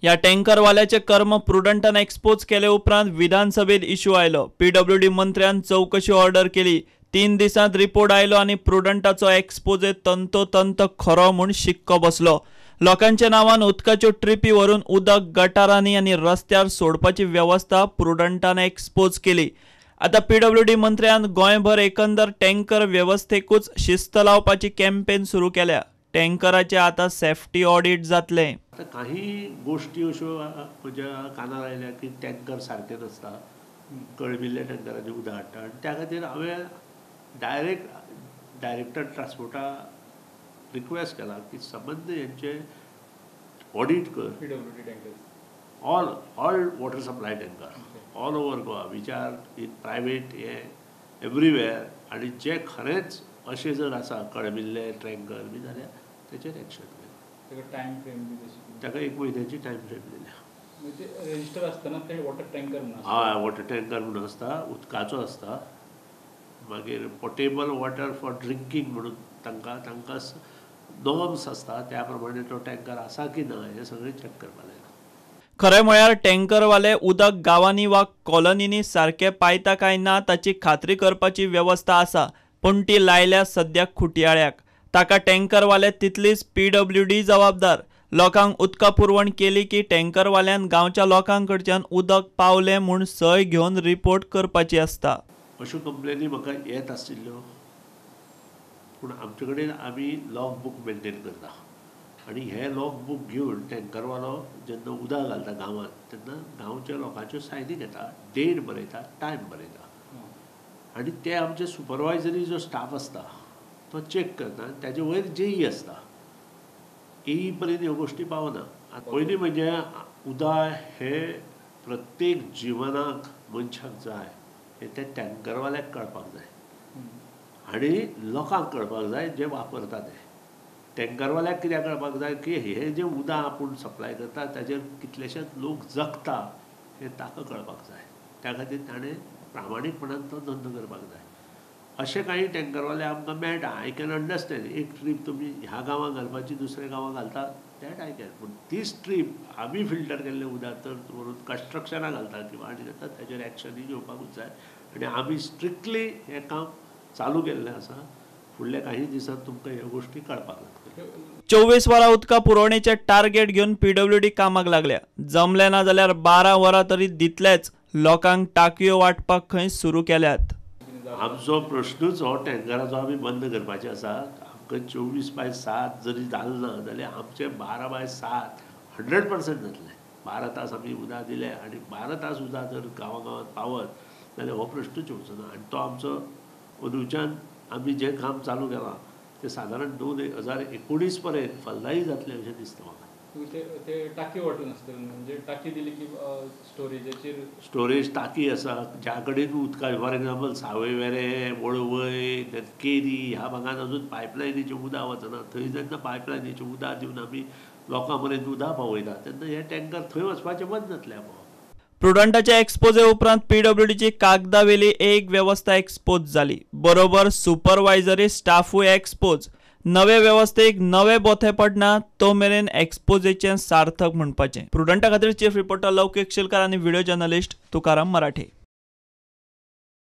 ह्या टँकरवाल्याचे कर्म प्रुडंटान एक्सपोज केले उपरांत विधानसभेत इश्यू आयलो. पीडब्ल्यूडी मंत्र्यान चवकशी ऑर्डर केली. 3 दिसांत रिपोर्ट आयलो आनी प्रुडंटाचो एक्सपोजे तंतोतंत खरो म्हूण शिक्को बसलो. लोकांच्या नांवान उदकाच्यो ट्रिपी व्हरून उदक गटारांनी आनी रस्त्यार सोडपाची वेवस्था प्रुडंटान एक्सपोज केली. आतां पीडब्ल्यूडी मंत्र्यान गोंयभर एकंदर टँकर वेवस्थेकूच शिस्त लावपाची कॅम्पेन सुरू केल्या. टँकराचे आतां सेफ्टी ऑडिट जातलें. आतां काही गोश्टी अश्यो म्हज्या कानार आयल्या की टँकर सारके नासता, कळमिल्ल्या टँकरांनी उदक हाडटा आनी त्या खातीर हांवें डायरेक्ट डायरेक्टर ट्रान्सपोर्टा रिक्वेस्ट केला की संबंद हेंचे ऑडिट कर. PWD tankers, all all water supply tanker all over Goa which are in private हे एवरीवेअर, आनी जे खरेंच अशें जर आसा कळमिल्ले टँकर बी जाल्यार तेचेर एक्शन घेता. टायम फ्रेम बी तशी ताका 1 म्हयन्याची टायम फ्रेम दिल्या. रजिस्टर आसतना ते वॉटर टँकर म्हणून, हय, वॉटर टँकर म्हणून आसता, उदकाचो आसता. मागीर पोटेबल वॉटर फॉर ड्रिंकींग म्हणून तांकां तांकां नॉर्म्स आसता, त्या प्रमाणे तो टँकर आसा की ना हें सगळें चॅक करपाक जाय. खरें म्हळ्यार टँकरवाले उदक गांवांनी वा कॉलनींनी सारकें पायता काय ना ताची खात्री करपाची वेवस्था आसा, पूण ती लायल्या सद्याक खुटयाळ्याक. ताका टँकरवाले तितलीच पीडब्ल्यूडी जबाबदार. लोकांक उदका पुरवण केली की टँकरवाल्यान गांवच्या लोकां कडच्यान उदक पावलें म्हूण सय घेवन रिपोर्ट करपाची आसता. अश्यो कंप्लेनी म्हाका येत आशिल्ल्यो, पूण आमचे कडेन आमी लॉग बूक मेनटेन करता आनी हे लॉग बूक घेवन टँकरवालो जेन्ना उदक घालता गांवांत तेन्ना गांवच्या लोकांच्यो सायनी घेता, डेट बरयता, टायम बरयता आनी ते आमचे सुपरवायजरी जो स्टाफ आसता तो चॅक करता आनी ताजे वयर जेई आसता. एई पर्यंत ह्यो गोश्टी पावना. पयलीं म्हणजे उदक हे प्रत्येक जिवनाक मनशाक जाय हें त्या टँकरवाल्याक कळपाक जाय आनी लोकांक कळपाक जाय जे वापरता ते. टँकरवाल्याक कित्याक कळपाक जाय की हें जें उदक आपूण सप्लाय करता ताजेर कितलेशेच लोक जगता हें ताका कळपाक जाय. त्या खातीर ताणें प्रामाणीकपणान तो धंदो करपाक जाय. अशे कांय टँकरवाले आमकां मेळटा. I can understand, एक ट्रीप तुमी ह्या गांवांत घालपाची दुसऱ्या गांवांत घालता, that I can, पूण तीच ट्रीप आमी फिल्टर केल्लें उदक तर व्हरून कन्स्ट्रक्शनाक घालता किंवां आनी जाता ताजेर एक्शनूय घेवपाकूच जाय आनी आमी स्ट्रिक्टली हें काम चालू केल्लें आसा. फुडल्या काही दिसांत तुमकां ह्यो गोश्टी कळपाक लागतल्यो. 24 वरां उदका पुरवणेचें टार्गेट घेवन पीडब्ल्यूडी कामाक लागल्या. जमलें ना जाल्यार 12 वरां तरी दितलेच. लोकांक टाकयो वांटपाक खंय सुरू केल्यात. आमचो प्रश्नूच हो टँकराचो आमी बंद करपाचें आसा. आमकां 24/7 जरी जालें ना जाल्यार आमचें 12/7 100% जातलें. 12 तास आमी उदक दिले आनी 12 तास उदक जर गांवां गांवांत पावत जाल्यार हो प्रश्नूच येवचो ना. आनी तो आमचो अंदूच्यान आमी जें काम चालू केलां तें सादारण 2019 पर्यंत फलदायी जातलें अशें दिसता म्हाका. ते टाकी वांटून आसतले, म्हणजे टाकी दिली की स्टोरेजाचेर स्टोरेज टाकी आसा ज्या कडेन उदका, फॉर एग्जाम्पल सावयवेरें, वळवय, केरी ह्या भागांत अजून पायपलायनीचें उदक वचना. थंय जेन्ना पायपलायनीचें उदक दिवन आमी लोकां पर्यंत उदक पावयता तेन्ना हे टँकर थंय वचपाचें बंद जातलें आपोआप. प्रुडंटाच्या एक्सपोजे उपरांत पीडब्ल्यूडीची कागदावेली एक वेवस्था एक्सपोज जाली, बरोबर सुपरवायजरी स्टाफूय एक्सपोज. नवे वेवस्थेक नवे बोथे पडना तो मेरेन एक्सपोजेचें सार्थक म्हणपाचें. प्रुडंटा खातीर चीफ रिपोर्टर लौकीक शिलकार आनी व्हिडिओ जर्नलिस्ट तुकाराम मराठे.